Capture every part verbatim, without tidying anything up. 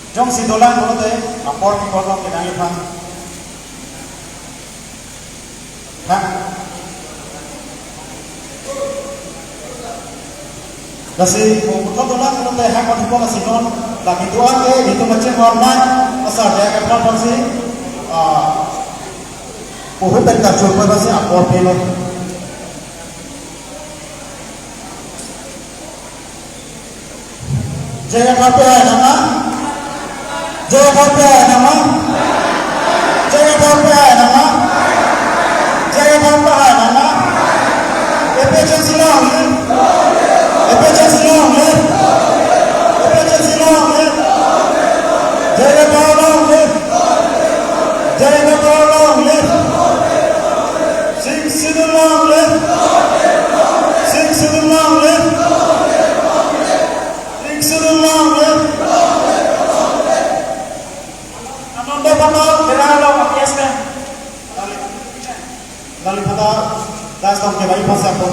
Jongsi dolang pulote apor kekol kedang iphan. Ha? Lasi mo puthot dolang pulote ha kethom lasi non la kedo-an ke kedo machin hormat asar dia ke aphan si, ah, puhu pen kachur pen si apor pelo. J I Kathar pen hai nang ma? J I Kathar pen hai nang ma? J I Kathar pen hai nang ma? J I Kathar pen hai nang ma? A P H L C long live! A P H L C long live! A P H L C long live! J I Kathar long live! J I Kathar long live! Sixth Schedule long live! Sixth Schedule long live! Sixth Schedule long live! Ananda Patel, Dera along, A P S pen. Lali Patel, das tong ke bai pasang bot.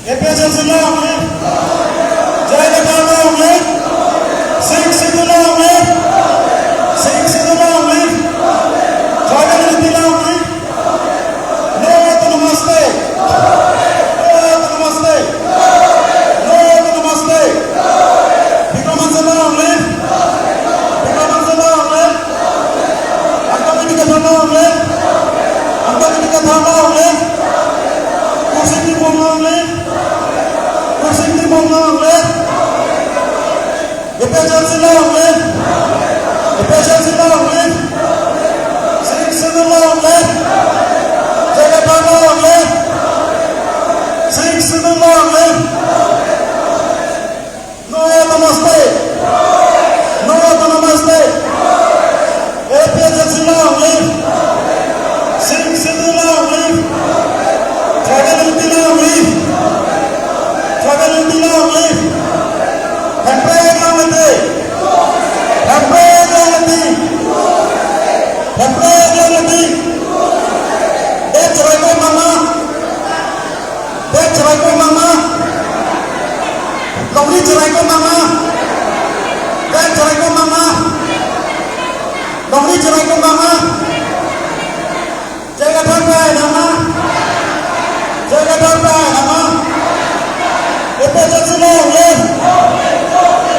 A P H L C long live! J I Kathar long live! Sixth Schedule long live! Sixth Schedule long live! Tribal unity long live! No autonomous state! No autonomous state! No autonomous state! Bikram Hanse long live! Bikram Hanse long live! Angtong Ingti Kathar long live! Angtong Ingti Kathar long live! Khurshid Timung long live! Khurshid Timung long live! A P H L C long live! A P H L C long live! Sixth Schedule long live! J I Kathar long live! Sixth Schedule long live! No autonomous state! No autonomous state! A P H L C long live! Sixth Schedule long live! Tribal unity long live! Tribal unity long live! Hemprek long live! Hemprek long live! Hemprek long live! Dam cherai ko mama! Dam cherai ko mama! Longri cherai ko mama! Dam cherai ko mama! Longri cherai ko mama! J I Kathar pen hai nang ma? J I Kathar pen hai nang ma? A P H L C long live!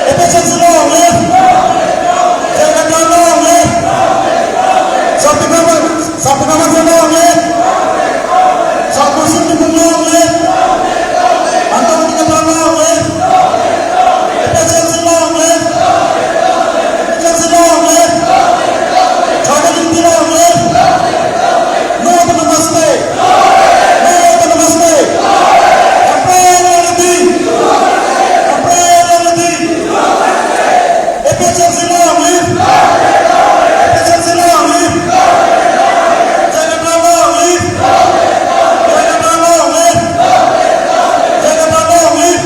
A P H L C long live! J I Kathar long live! Sar Bikram, Sar Bikram Hanse long live! Sar Khurshid Timung long live! Angtong Ingti Kathar long live! A P H L C long live! A P H L C long live! Tribal unity long live! No autonomous state! No autonomous state! Hemprek long live! Hemprek long live! A P H L C long live! A P H L C long live! J I Kathar long live! J I Kathar long live! J I Kathar long live!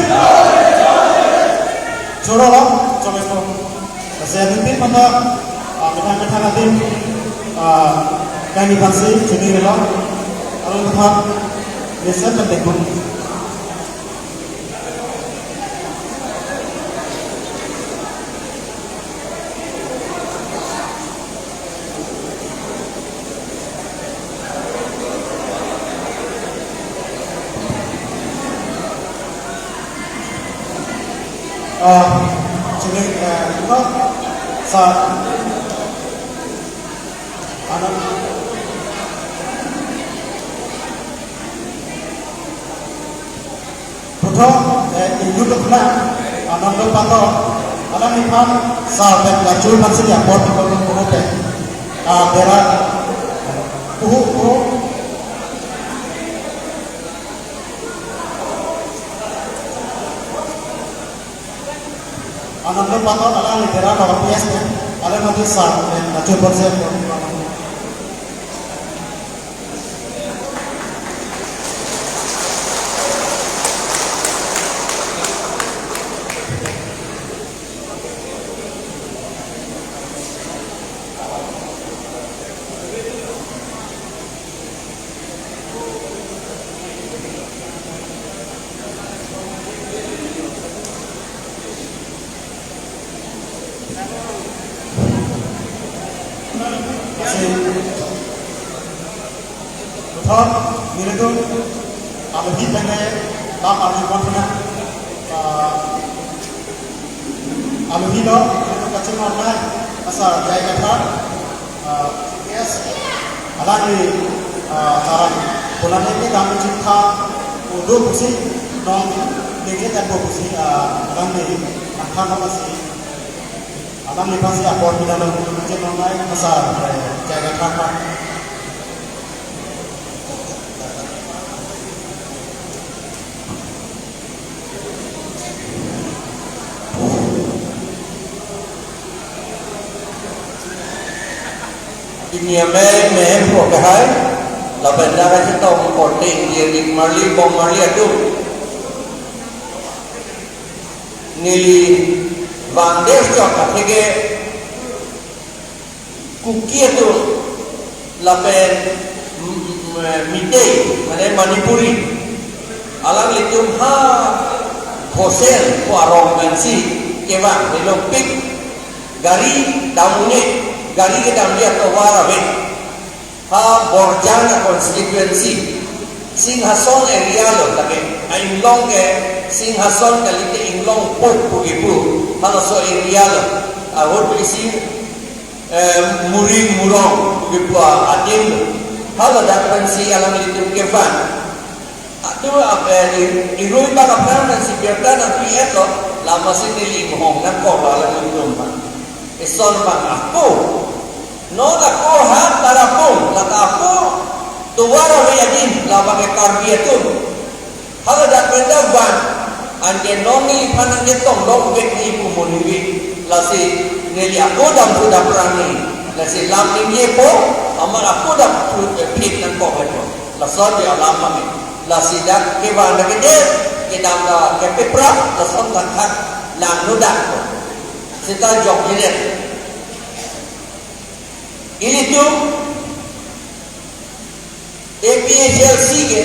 Choro lo, choro lo. Kasi atin tin mata, ah, methang methang atin, ah, kami pansi, chini relo. Alun methang, biasa kan tekun. Ah, chini, eh, no, sa, ano, puthot, eh, inut dokna, Ananda Patel, alangliphan, sar pen kachur masih ya, pot, pot, pot, pot, ah, Dera, puhu, puhu. Ananda Patel alangli Dera P S pen, alang mati sar pen kachur masih ya. Puthot nelitum alohi pen ke lam arju pon puna, ah, alohi lo nelitum kachinghon nai asar J I Kathar, ah, C P S, alangli, ah, sarang pulane ke dam chingtha udo pusi nong dengke tempo pusi, ah, alangli angkang lo pusi. Alangliphan si apor pidamlo, kachinghon nai asar, eh, J I Kathar aphan. Pini amei mehem po kehai, lapen dak kachetong korte ingjir ik marli bom marli atum. Neli vangdet chot atheke Kuki atum lapen, mm, mm, Meitei, mane Manipuri, alanglitum ha Hosel ko arong pensi kevang, nilongpik gari dam un-e, gari kedam dia tovar ave. Ha Borjan a constituency, Singhason area lo, lake ainglong ke Singhason kalite inglong pok pu kipu, halaso area lo. Ahut isi, eh, Muring Murong pu kipu adim lo. Haladak pensi alanglitum kevang. Atu apa di irui bak aphrang pensi birta nangpi-et lo, lama si neli inghong nangkok lo alanglitum aphan. Ison bang ako. Non ako ha Tarapung, lata ako tovar ave adim, labang ke Karbi atum. Haladak pen dak vang, anke non neliphan nangchetong longvek ne pu mo neli, lasi neli ako damthu daprang ne, lasi lam ningje po, amat ako damthu, eh, phit nangkok le po. Lason dia alam kami. Lasi dak kevang dak kedet, kedam dak kepeprap, lason dak thak langno dak po. Seta jok jedet. Ilitum A P H L C ke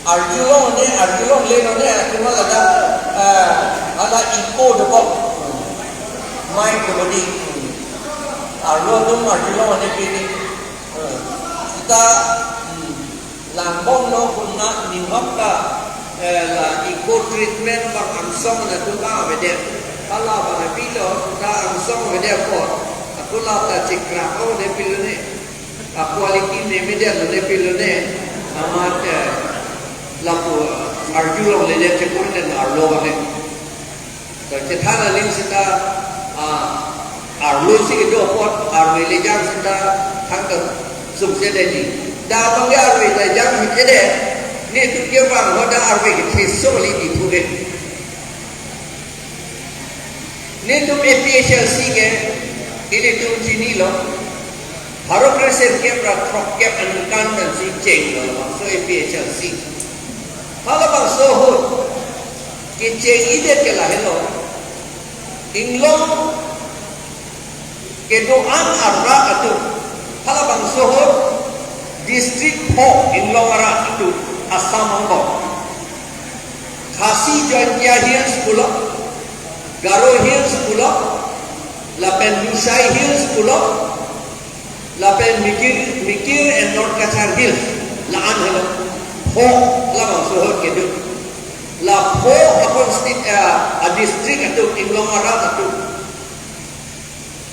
arjulongle, arjulongle non ne, akuma lada, eh, ala iko dokok. Mai kebodi. Arlo atum arjulongle pini. Eh, seta, hmm, langbomlo, kuna ninghok ta, eh, la iko treatment bang angsong na atum bang avedet. Hala bang apilo, ta angsong avedet apot. Ako la ta chekrak o ne pilo ne. A quality ne media lo ne pilo ne. Amat, eh, lapu, eh, arjulongle le chekun den arlo ne. Kachethan aling seta, ah, arlo si kedo apot, arve lejang seta thangta sumse dei. Dak abang ke arve lejang sumse dei. Netum kevang ahut dak arve ketheso kali di thuke. Netum A P H L C ke, ilitum chinilo. Pharo kresirkep ra throkkep aningkan pensi chenglo, so A P H L C. Halabangso ahut kecheng-idet ke lahelo. Inglong kedo-an arat atum. Halabangso ahut district pho inglong arat atum Assam angbong. Khasi Jaintia Hills pulo, Garo Hills pulo, lapen Lushai Hills pulo, lapen Mikir, Mikir and North Cachar Hills, la-an helo. Pho, labangso ahut kedo. La pho a constit-, eh, a district atum, inglong arat atum.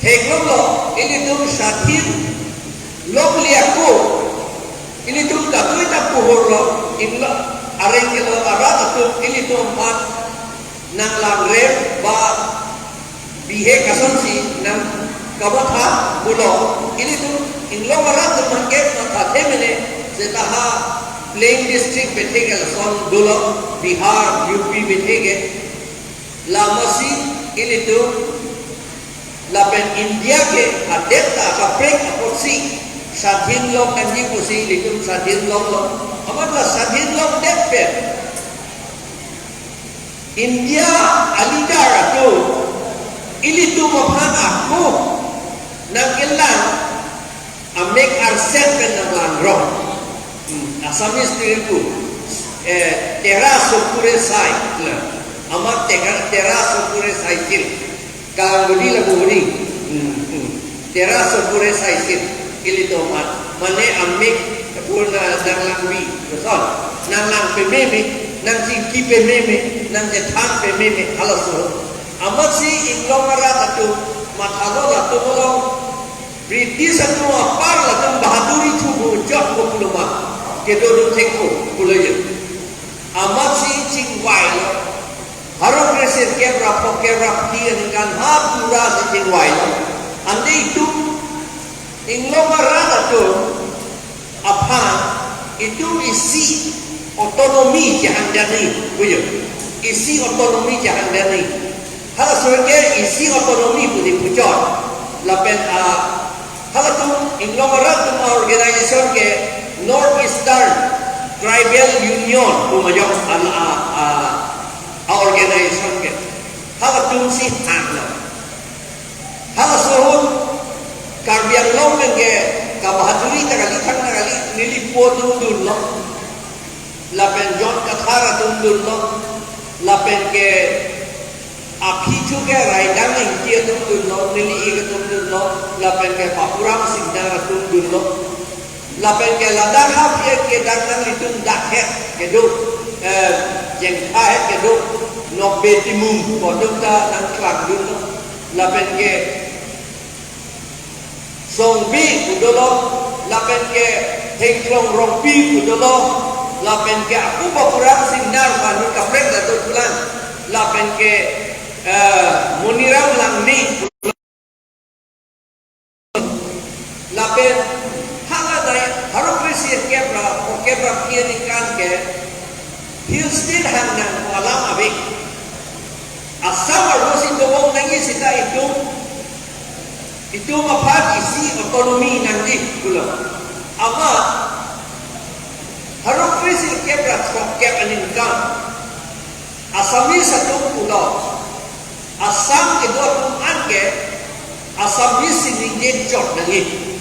Theklonglo, ilitum swadhin longle ako, ilitum katui ta puhurlo, inglong areng kelo arat atum, ilitum aphan nanglangrem ba bihek asonsi nangkamatha pulo, ilitum inglong arat atum aphan ke mathathe mene, seta ha plain district bethek ke lason dolo, Bihar, U P bethek ke. Lamasi ilitum lapen India ke adet ta kaprek apotsi swadhin long nangji pusi ilitum swadhin longlo. Amat la swadhin longdet pen India a-leader atum ilitum aphan ako nangkelang amek arset pen nanglangrong. Hmm, Assamese piripu, eh, tera sokure sai, la. Amat tera, tera sokure sai sil. Kalang budi la budi. Hmm, hmm. Tera sokure sai sil. Ilitum amat, mane amik puna nanglangpi, betul? Nanglang pememe, nangchingki pememe, nangchethan pememe, halaso. Amatsi Inglong arat atum, mathalo latum along, British atum apar latum bahaduri thubu jok ko puloma, kedodun thekpo pulo ye. Amatsi chingvailo, Pharo kre sirkep ra phongkep ra phli aningkan ha pura si chingvailo. Ante itum Inglong arat atum aphan itum isi autonomy chehangdani, pujo. Isi autonomy chehangdani. Halaso ke isi autonomy pu di puchot. Lapen a halatum Inglong arat atum a-organization ke North Eastern Tribal Union pu majok an a, a, a-organization ke. Halatum si hanglo. Halaso ahut Karbi Anglong pen ke kabahaduri ta kali, thang ta kali, neli po atum dunlo. Lapen John Kathar atum dunlo. Lapen ke aphi thu ke Raidang Ingti atum dunlo, neli ik atum dunlo. Lapen ke Bapuram Singnar atum dunlo. Lapen ke ladak ha phi kedang nanglitum dak het kedo, eh, Jengkha het kedo, Nokbe Timung pu atum ta nangklang dunlo. Lapen ke Songbi pu dolo, lapen ke Thengklong Rongpi pu dolo, lapen ke ako Bapuram Singnar manu kaprek datu pulang, lapen ke, eh, Moniram Langni, lapen hala dai Pharo kre sirkep ra phongkep ra phli aningkan ke Hill State hang nang alam ave. Assam arlo si dobom nangji seta itum, itum aphan isi autonomy nangji pulo. Amat Pharo kre sirkep ra throkkep aningkan Assamese atum pulo. Assam kedo atum an ke Assamese si ningje chot nangji.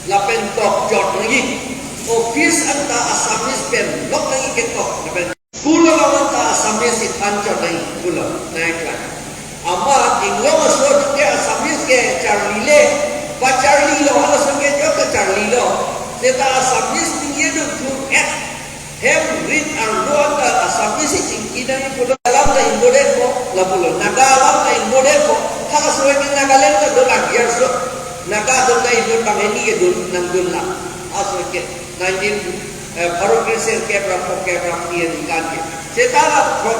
Lapen tok chot nangji. Office anta Assamese pen lok nangji ketok. Lapen school along anta Assamese si than chot nangji. School along nangklang. Amat Inglong aso atum ke Assamese ke charlile, pacharlilo, halaso ke jok ke charlilo. Seta Assamese ningje dun thu et. Hem rit arlo anta Assamese si chingki nangji pulo, alam ta inbodetpo, lapulo. Naga alam ta inbodetpo. Halaso ke Nagaland ta do lagi arso. Naga atum ta inbot bang hini kedun nangdun lang. Aso ke nineteen, eh, Pharo kre sirkep ra phongkep ra phli aningkan ke. Seta la throk,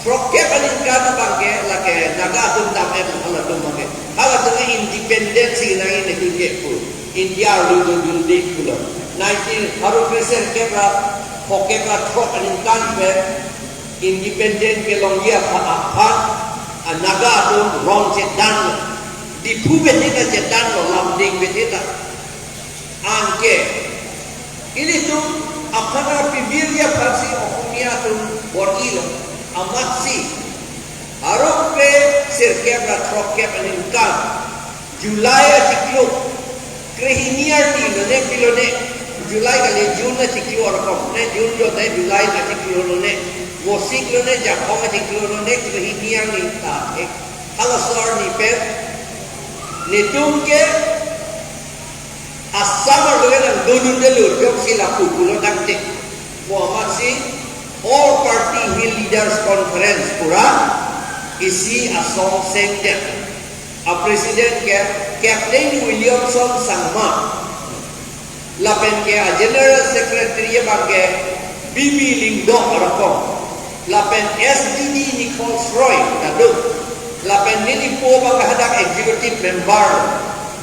throkkep aningkan abang ke lake Naga atum dam-et halatum abang ke. Halatum independence si nangji nelitum ke pu. India arlo dodunde pulo. Nineteen, Pharo kre sirkep ra phongkep ra throk aningkan pen independent kelongji aphan, aphan, a Naga atum rong chedanlo. Diphu bete ta chedanlo, Lumding bete ta. Anke ilitum aphan apivirji aphansi Okhomia atum bor-ilo. Amatsi Pharo kre sirkep ra throkkep aningkan July achiklo krehini arni lone pilone, July kali, June achiklo arkom, ne June jo ne July achiklo lone, Vosik lone, Jakhong achiklo lone, krehini arni ta, eh, halaso arni pen netum ke Assam arlo ke nangdodundelo, jongsi lapu pulo tangte. Pu amatsi All Party Hill Leaders Conference pura isi asong sengdet. A-president ke Captain Williamson Sangma. Lapen ke a-general secretary abang ke B B Lyngdoh arokong. Lapen S D D Nichols Roy kaduk. Lapen neli po abang ke hadak executive member.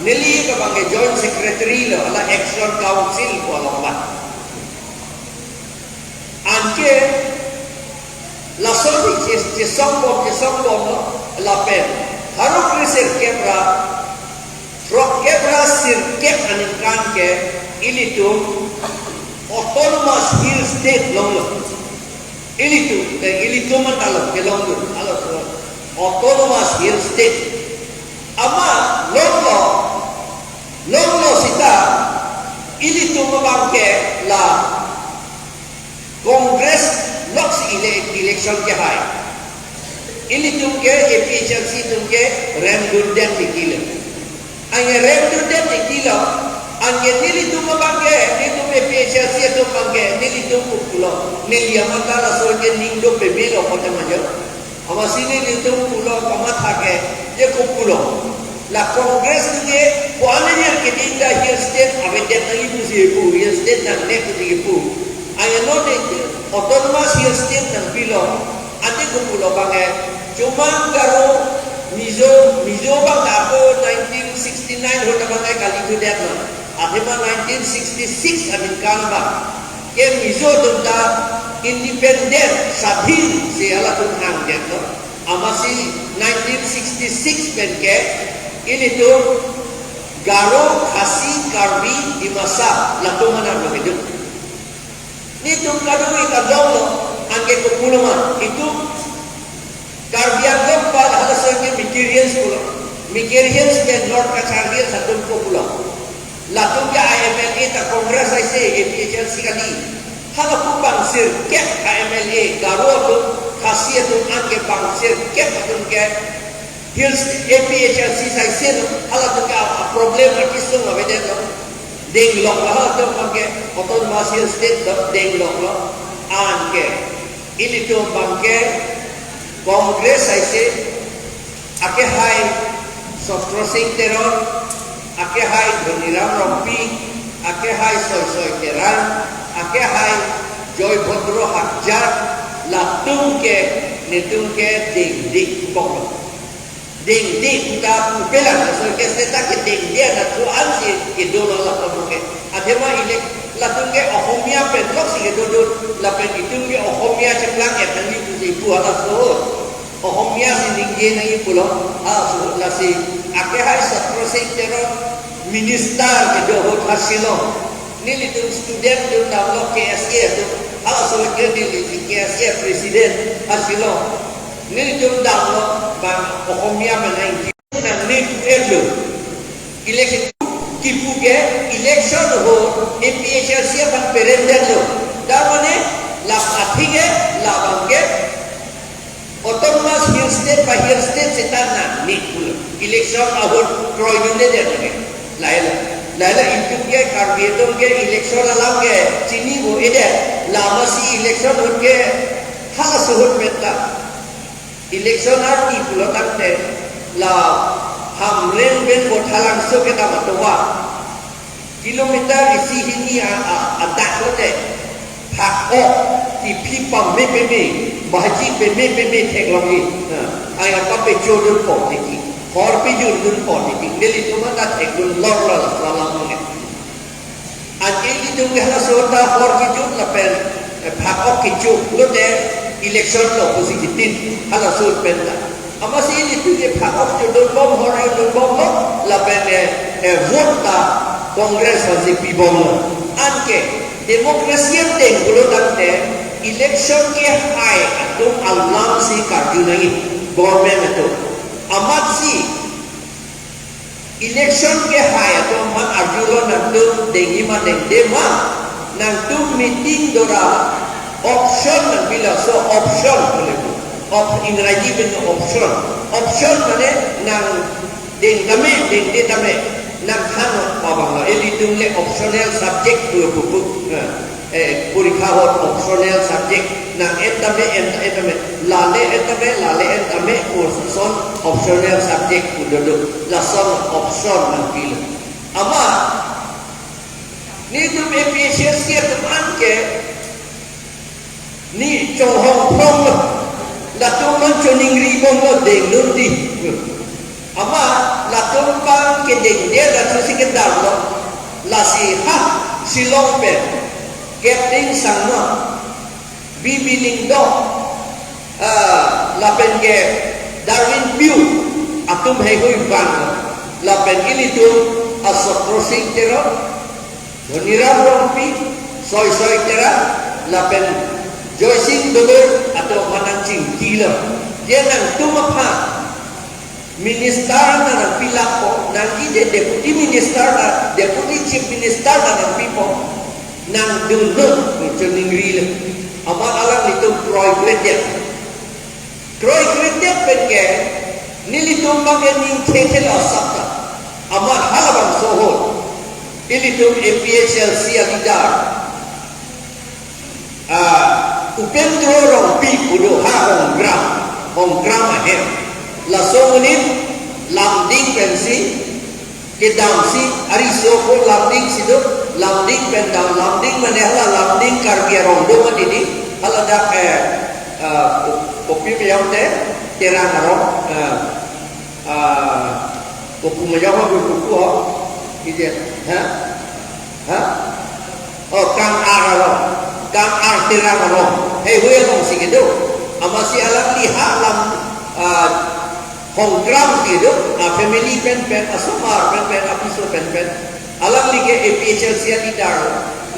Neli ik abang ke joint secretary lo, hala Action Council ko along abang. Anke lason di ches-, chesongbom, chesongbomlo, lapen Pharo kre sirkep ra throkkep ra sirkep aningkan ke ilitum Autonomous Hill State longlo. Ilitum, eh, ilitum an ta lo, kelongdun, alo, Autonomous Hill State. Amat longlo, longlo seta, ilitum abang ke la Congress loksi ele-, election kehai. Ilitum ke A P H L C atum ke remdundet tikilo. Anke remdundet tikilo. Anke nelitum abangke, nelitum A P H L C atum abangke, nelitum pulo. Neli amat ta laso ke ning do pemelo kote majo. Amatsi nelitum pulo kamatha ke, je kopulo. La Congress atum ke, ko-an ajar keding ta Hill State avedet nangji pusi pu, Hill State nangne pusi pu. Aya non de Autonomous Hill State nangpilo, ante kopulo abangke. Chomang Garo, Mizo, Mizo abang ta ako nineteen sixty-nine ahut abangke kali thudet ma. Athema nineteen sixty-six aningkan abang ke Mizo atum ta independent, swadhin si halatum hangdetlo. Amatsi nineteen sixty-six pen ke ilitum Garo, Khasi, Karbi, Dimasa latum anan lo kedo. Nelitum kadokave ta dolo, anke kopulo ma, itum Karbi Anglong pen halaso ke Mikir Hills pulo. Mikir Hills pen North Cachar Hills atum kopulo. Latum ke a-M L A ta Congress aise, A P H L C kali. Hala pu bang sirkep a-M L A, Garo atum, Khasi atum anke bang sirkep atum ke Hills A P H L C saise lo, halatum ke a-problem akesung avedetlo. Denglok lo halatum abangke, Autonomous Hill State lo, denglok lo. Anke ilitum abangke Congress aise, akehai Satro Sing Teron, akehai Dhoniram Rongpi, akehai Soisoi Terang, akehai Joy Bhodro Hakjar, latum ke, nelitum ke dengde kok lo. Dengde puta pu pelang, laso ke seta ke dengde anat ko-ansi kedo lo latum ke. Athema elec-, latum ke Ohomia pen lok si kedo do, lapen itum ke Ohomia cheplang etang ni pusi pu halaso. Ohomia si ningje nangji pulo, halaso lasi akehai Satro Sing Teron minister kedo ahut ha Shillong. Nelitum student atum damlo K S A atum, halaso ke neli si K S A president ha Shillong. Nelitum damlo bang Ohomia pen nangji nangne pu-etlo. Election kipu ke election ahut A P H L C aphan perendetlo. Tar mane la athe ke labang ke Autonomous Hill State ba Hill State seta nangne pulo. Election ahut kroidunde det lake. Lahelo. Lahelo itum ke Karbi atum ke election alam ke chini vo-edet. La amatsi election ahut ke halaso ahut pen ta. Election arni pulo tangte la Hamren pen Bothalangso kedam atovar kilometer isi hini a, a, adak lote phak-ok kephi pame pame, bhaji pame pame theklongji. Ha, aya papechodunpo titi, hor pejordunpo titi. Nelitum ta thekdun lor lo laso alam ke. Anke ilitum ke halaso ta hor kejut lapen, eh, phak-ok kejut lote election lo pusi kitin halaso pen ta. Amatsi ilitum ke phak-ok jordunbom, hor jordunbomlo lapen, eh, eh, vote ta Congress aphansi pibomlo. Anke democracy ateng pulo tangte election kehai atum alamsi karju nangji government atum. Amatsi election kehai atum aphan arjulo, nangtum dengji ma dengde ma, nangtum meeting dora option nangpi, laso option pule pu. Op-, Ingraji pen option. Option mane nang deng tame, dengde tame, nangthan abang lo. Ilitum le optional subject pu pu pu. Eh, eh, porikha ahut optional subject nang-en tame, en, en tame, lale en tame, lale en tame pu ason optional subject pu dodo, lason option nangpilo. Amat nelitum A P H L C atum anke ne chonghong phronglo, latum aphan choningribomlo, dengdun di. Amat latum abang kedengde latumsi kedamlo. Lasi ha Shillong pen Captain Sangma, B B Lyngdoh, ah, lapen ke Darwin Pyu atum heihui vang, lapen ilitum a Satro Sing Teron, Dhoniram Rongpi, Soisoi Terang, lapen Joysing Doloi atum aphan nangchingkilo. Je nangtum aphan minister ta nangpilappo, nangji je deputy minister ta, deputy chief minister ta nangpipo, nangdunnon, choningrilo. Amat alanglitum kroikredet. Kroikredet pen ke nelitum abang ke ning thethelo asap ta. Amat halabangso ahut Ilitum A P H L C a-leader, ah, Upendro Rongpi pu do ha Hongkram, Hongkram ahem. Laso amonit Lumding pensi kedamsi, ariso ko Lumding si do, Lumding pen dam, Lumding mane hala Lumding Karbi arong do mati di, hala dak, eh, ah, ko-, kopi meyam te, Terang arong, eh, ah, kopi meyam ko kuku ho, ije, ha? Ha? Oh, Kang Ar arong, Kang Ar Terang arong, heihui alongsi kedo. Amatsi alangli ha lam, ah, Hongkram kedo, ah, family pen pen, asomar pen pen, apiso pen pen. Alangli ke A P H L C a-leader,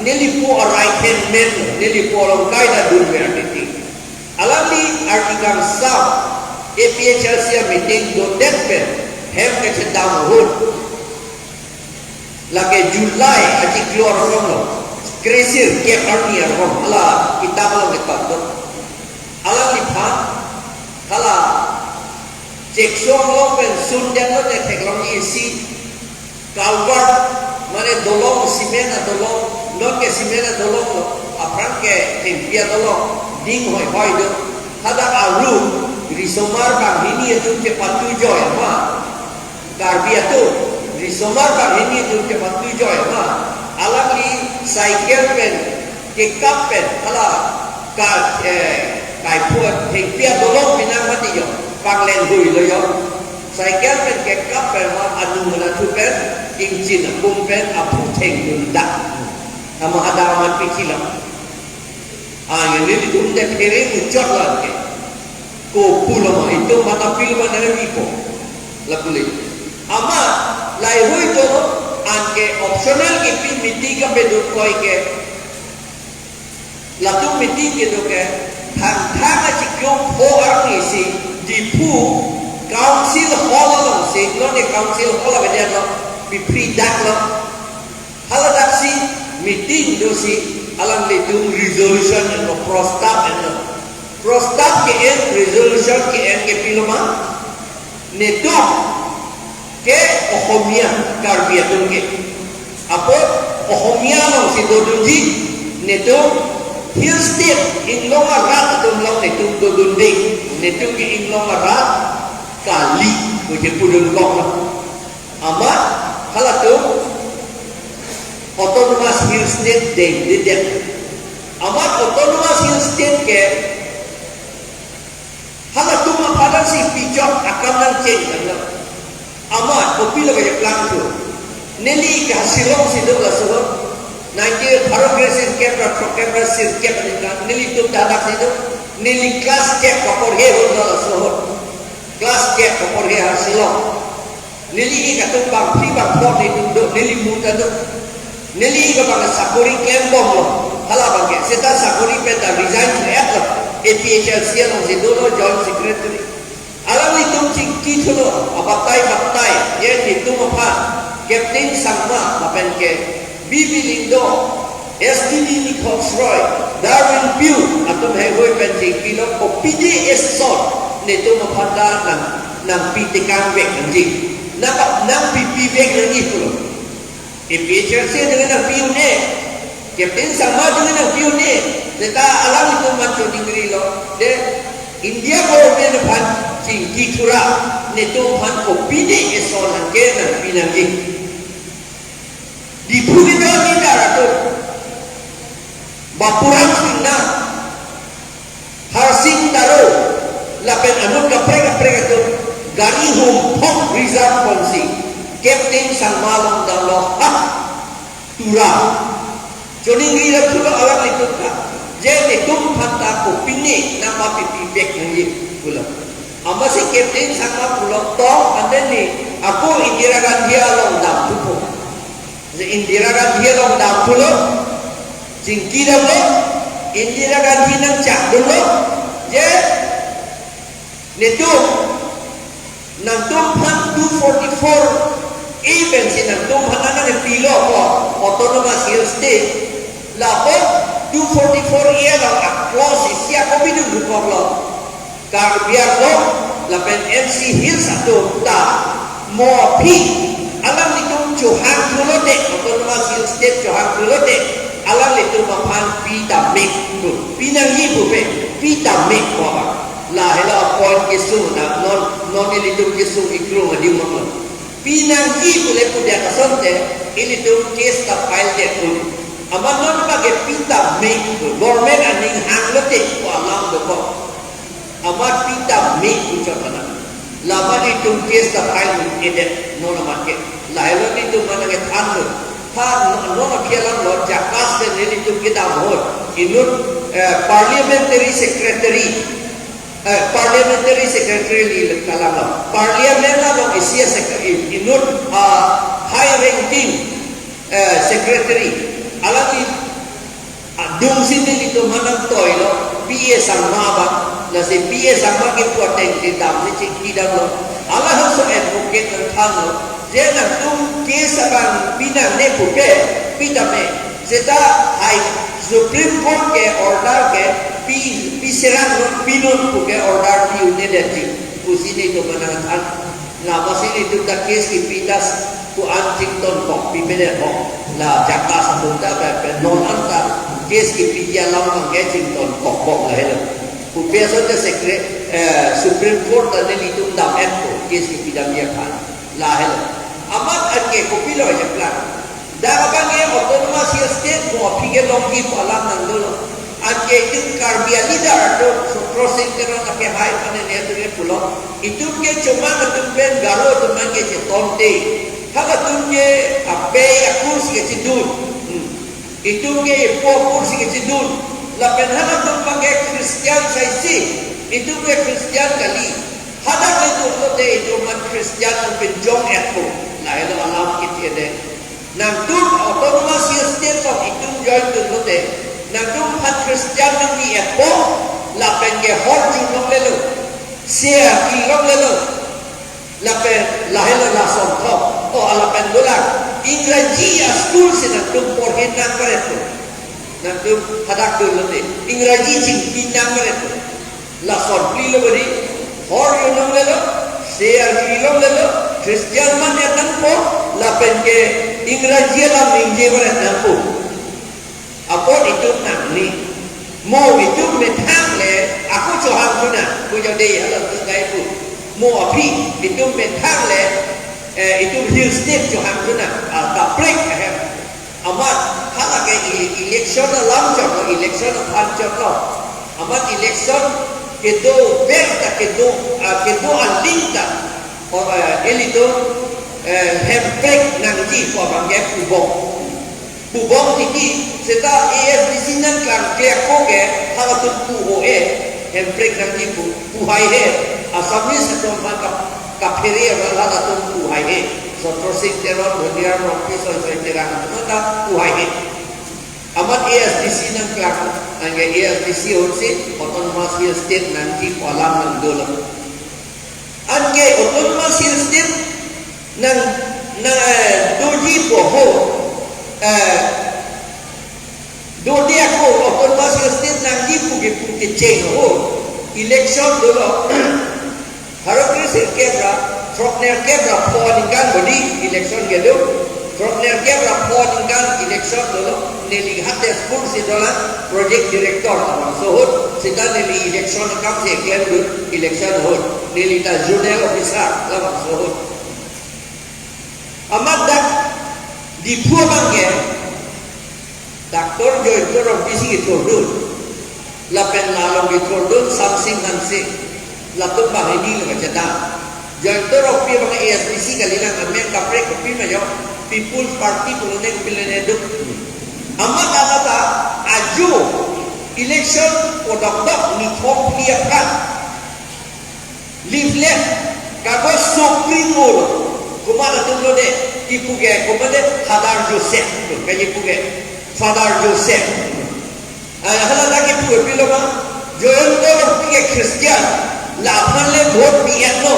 neli po a-right hand man, neli po along kaita dunver titi. Alangli arni kangsam A P H L C a-meeting dodet pen hem kachedam ahut. Lake July achiklo arong lo, kre sirkep arni arong, hala kitab along kitab do. Alangliphan hala Chekso anglong pen sundetlo, je theklong isi culvert, mane dolong, cement adolong, non ke cement adolong lo, aphrang ke thengpi adolong, ding hoihoi do. Hadak aru risomar banghini atum chepatujoi ma. Karbi atum risomar banghini atum chepatujoi ma. Alangli cycle pen kekap pen hala ka, eh, kaiphu thengpi adolong pinang mati jo, panglen hui lo jo. Cycle pen kekap pen ma anu mana thu pen, ingchin akum pen aphu thengdun dak. Ama hadak amat pichi lo. Ah, nelitum de phere muchot lo anke. Ko pulo ma, itum mata pil ma nang ipo. Lapu le. Ama, laheihui do, anke optional kipi meeting kapedun koi ke. Latum meeting kedo ke, Thangthang achiklo pho arni si, Diphu Council Hall alongsi, non e Council Hall abedian lo, bipri dak lo. Hala daksi meeting dosi, alanglitum resolution enlo, prostab enlo. Prostab ke-en, resolution ke-en ke pilo ma? Netum ke Ohomia, Karbi atum ke. Apot Ohomia alongsi dodunji, netum Hill State inglong arat atum along netum dodunde, netum ke inglong arat kali, pu je pudun kok lo. Amat halatum Autonomous Hill State dengdedet. Amat Autonomous Hill State ke halatum aphan si pijok akam nangcheng nang. Amat kopilo keplang thu. Neli ke Shillong si do laso ahut. Nineteen pharo kre sirkep ra throkkep ra sirkep aningkan. Nelitum dadak si do. Neli class kep kaporhe ahut do laso ahut. Class kep kaporhe ha Shillong. Neli ik atum bangphli bangpho netum do, neli mu ta do. Neli ik abang sakori klembomlo. Hala abang ke, seta sakori pen ta resign thu-et lo. A P H L C alongsi dolo, joint secretary. Alanglitum chingki thulo, abatai batai, ye netum aphan, Captain Sangma, lapen ke, Bibi Lyngdoh, S T D Nikhon Shroy, Darwin Pyu, atum heihui pen chingkilo, kopine eson netum aphan ta nang, nangpi tekang vek nangji. Nang, nangpipi vek nangji pulo. A P H L C atum nangpi un-e, Captain Sangma atum nangpi un-e, seta alanglitum man chodingrilo, de India government aphan chingki thura, netum aphan kopine eson nangke nangpi nangji. Diphu kedam ni dara atum. Bapuram Singna, Harsing Taro, lapen anut kaprek kaprek atum, gari hum phok reserve ponsi, Captain Sangma along damlo ha, tura. Chodingri ra thulo alanglitum ta, je netum aphan ta kopine nangpapipi vek nangji pulo. Amatsi Captain Sangma pulo tong, and then ni, ako Indira Gandhi along dam thupo. Je Indira Gandhi along dam thulo, chingki damlo, Indira Gandhi nangchak dunlo, je netum, nangtum aphan two forty-four A pensi nangtum aphan nangpilo ko Autonomous Hill State, lapen two forty-four A along a-clause isi ako bidun rukoklo. Karbi Anglong lapen N C Hills atum ta mo aphi alanglitum chohang thulote, Autonomous Hill State chohang thulote, alanglitum aphan pi ta me pu, pi nangji pupe, pi ta me pu abang. Lahelo apoint kesung na non, non ilitum kesung ikrung adimang lo. Pi nangji pule pudet asonte, ilitum case ta file det un. Amat non bage pi ta me pu, government aning hanglote pu alam dokok. Amat pi ta me pu chot anak. Lama ilitum case ta file un-edet non amat ke. Lahelo ilitum mana kethan lo. Ha non, non aphi alam lo, JACAS pen ilitum kedam ahut. Inut, eh, parliamentary secretary. Eh, parliamentary secretary li kalang lo. Parliament along isi a sec-, in-, inut, ah, high ranking, eh, secretary. Alangli, ah, adungsi nelitum aphan nangtoi lo, P A Sangma abang, lasi P A Sangma kepu ateng kedam ni chingki dam lo. Alangso advocate nangthan lo. Je nangtum case abang pi nangne puke, pi tame. Seta hai Supreme Court ke order ke pi, pi serang non, pi non puke order pi un-edetji pusi nelitum aphan nangthan. Lasi nelitum ta case kepi ta ko-an chington kok pi medet ho. La JACAS atum ta pen, pen non anta case kepi alam abang ke chington kok bok lahelo. Pupe asonte secre-, eh, Supreme Court ta nelitum dam-etpo case kepi damji aphan. Lahelo. Amat anke kopilo ajaplang. Dak abang ke Autonomous Hill State mo aphi kelongji pu alam nangdolo. Anke itum Karbi a-leader atum Sotro Sing Teron akehai aphan ne atum ke pulo. Itum ke Chomang atum pen Garo atum abang ke chetonte. Halatum ke apei akur si kechedun. Hmm. Itum ke epo akur si kechedun. Lapen halatum abang ke Christian saisi. Itum ke Christian kali. Hadak le dunlote itum aphan Christian nangpinjong-etpo. Lahelo alam kiti ede. Nangtum Autonomous State along itum join dunlote, nangtum aphan Christian nangpi-etpo, lapen ke hor ju longlelo, se arki longlelo, lapen lahelo lason thom. O, lapen dolang, Ingraji a-school si nangtum porhi nangparetpo. Nangtum hadak dunlote, Ingraji chingki nangparetpo. Lason phli lo badi, hor ju longlelo, se arki longlelo, Christian man-et nangpo, lapen ke Ingraji alam ningje paret nangpo. Apot itum nangne. Mo itum methang le, ako chohang thu nang, pu jade halatum kai pu. Mo aphi, itum methang le, eh, itum Hill State chohang thu nang, ah, kaprek ahem. Amat, halake e-, election alam chot lo, election aphan chot lo. Amat election kedo ber ta kedo, ah, kedo aling ta, o, eh, ilitum, eh, hemprek nangji pu abang ke pubom. Pubom titi, seta A S D C nangklang ke ako ke, halatum pu ho-e, hemprek nangji pu, pu haihe, Assamese atum aphan kap-, kaphere aval halatum pu haihe. Sotro Sing Teron, Dhoniram Rongpi, Soisoi Terang atum ta pu haihe. Amat A S D C nangklang, anke A S D C ahut si Autonomous Hill State nangji pu alam nangdolo. Anke Autonomous Hill State nang, nang, eh, doji pu ho, eh, dode ako Autonomous Hill State nangji pu kepu kecheng ho. Election dolo. Haro kre sirkep ra, throknerkep ra pho aningkan bodi election kedo. Throknerkep ra pho aningkan election dolo. Neli ha Tezpur si dolang project director labangso ahut. Seta neli election akam si klemdun election ahut. Neli ta zonal officer labangso ahut. Amat dak Diphu abang ke Doctor Jayanta Rongpi si kethurdun. Lapen la along kethurdun Samsing Hanse. Latum banghini lo kachedam. Jayanta Rongpi abang A S D C kalilang, amen kaprek kopi ma jo, People's Party pulote kopilone duk. Amat alata ajo election podokdok nithom phli aphrang leaflet, kagoj sopring olo. Komat atum lo de, kipu ke, komat de Father Joseph, kaji pu ke, Father Joseph. Ah, hala ta kipu ke pilo ma, Jayanta Rongpi ke Christian, laphan le vote pi-etlo,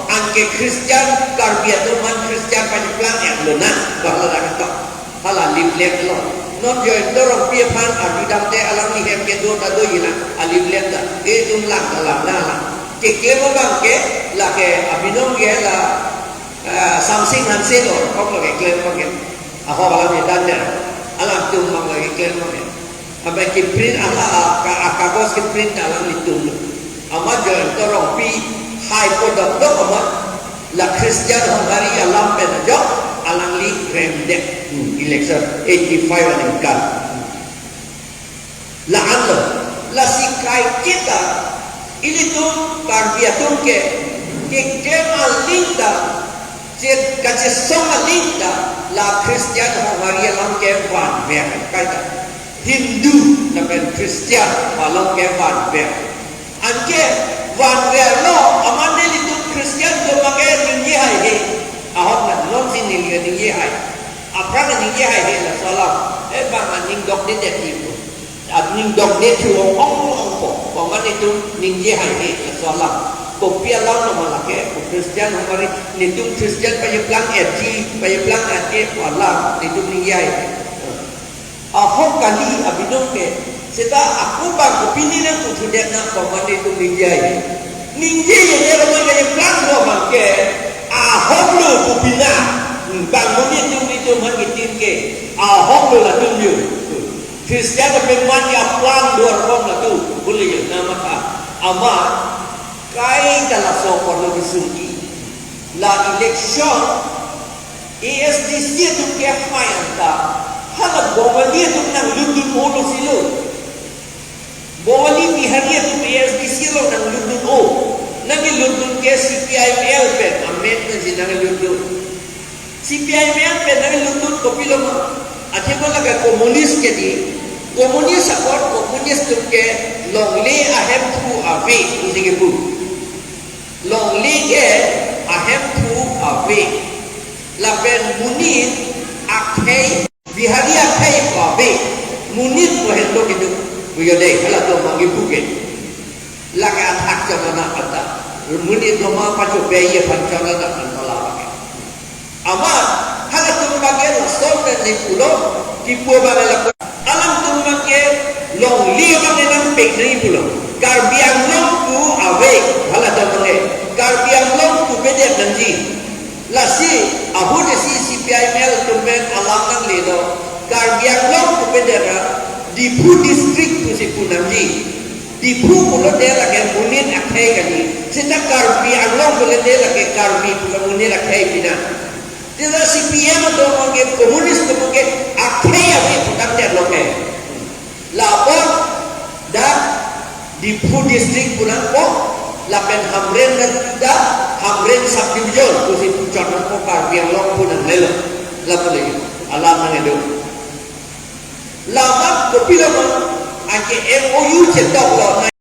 anke Christian, Karbi atum aphan Christian pacheplang-etlo na, hala ta kipu. Hala leaflet lo. Non Jayanta Rongpi aphan arju damte alangli hem kedo ta doji na, a leaflet ta. Itum lang ta lang na lang. Keklem abang ke, lake abinong ke la Ah, Samsing Hanse lo, kok lo keklem pakai. Ahok alam ni dan der. Alangtum mang lo keklem pakai. Apa ki print ala, ka, akagos ki print alanglitum lo. Amat Jayanta Rongpi hai po dokdok amat la Christian Hungary alam pen ajok alangli remdet. Hmm, election eighty-five aningkan. La-an lo, lasi kaiketa, ilitum Karbi atum ke, keklem aling ta, chet kachesong aling ta, la Christian Hungary alam ke vanver kaita. Hindu lapen Christian alam ke vanver. Anke vanver lo, amat nelitum Christian atum abangke ningje haihe. Ahok na non si ningje, ningje hai. Aphrang ningje haihe laso alam. Eh, bang aning dokde det ibu. Aning dokde thu ong ong ong po. Komat nelitum ningje haihe laso alam. Kopi alam lo ma lake, ko Christian Hungary, nelitum Christian pajaplang R G, pajaplang R K, alam, nelitum ningje haihe. Ahok kali abinong ke, seta ako bang opinion nangputhudet na komat nelitum ningje haihe. Ningje haihe, komat nelitum plang lo abangke, ahok lo pupina, bang monit atum nelitum han kitin ke, ahok lo latum yo. Christian apen man ya plang duar kong latum, boleh ya, nama ka. Amat, kaita laso porno bisungki. La election, A S D C atum ke hai anta, hala Bongali atum nanglutdun-o lo silo. Bongali Bihari atum A S D C lo nanglutdun-o. Nanglutdun ke C P I M L pen, amen na ji nanglutdun. C P I M L pen nanglutdun kopi lo ma. Athe ma lake communist ke di. Communist apot communist atum ke longle ahemphu ave, pusi kepu. Longle ke ahemphu ave. Lapen monit akhei, Bihari akhei ave. Monit pu hendo kedo. Puyo dei, halatum abangke pu ke. Lake athak chonana kata. Monit doma pacho beye pan chonana kan pala abangke. Amat, halatum abangke lason pen ne pulo, kipu abangke lapu. Alangtum abangke longle abangke nangpek nangji pulo. Karbi Anglong pu ave, halatum abangke. Karbi Anglong pu pedet nangji. Lasi, ahut isi C P I M L atum pen alam nanglelo. Karbi Anglong pu pedet ra, Diphu district pusi pu nangji. Diphu pulote lake monit akhei kali. Seta Karbi Anglong pulote lake Karbi pulo monit akhei pina. Seta C P M atum abangke communist atum abangke akhei ave putangdet lo ke. Lapor dak Diphu district pu nangpo, lapen Hamren na dak Hamren subdivision pusi puchot nangpo, Karbi Anglong pu nanglelo. Lapu lagi, alam nangkedo. Lamat kopi lo ma, anke M O U chetok lo.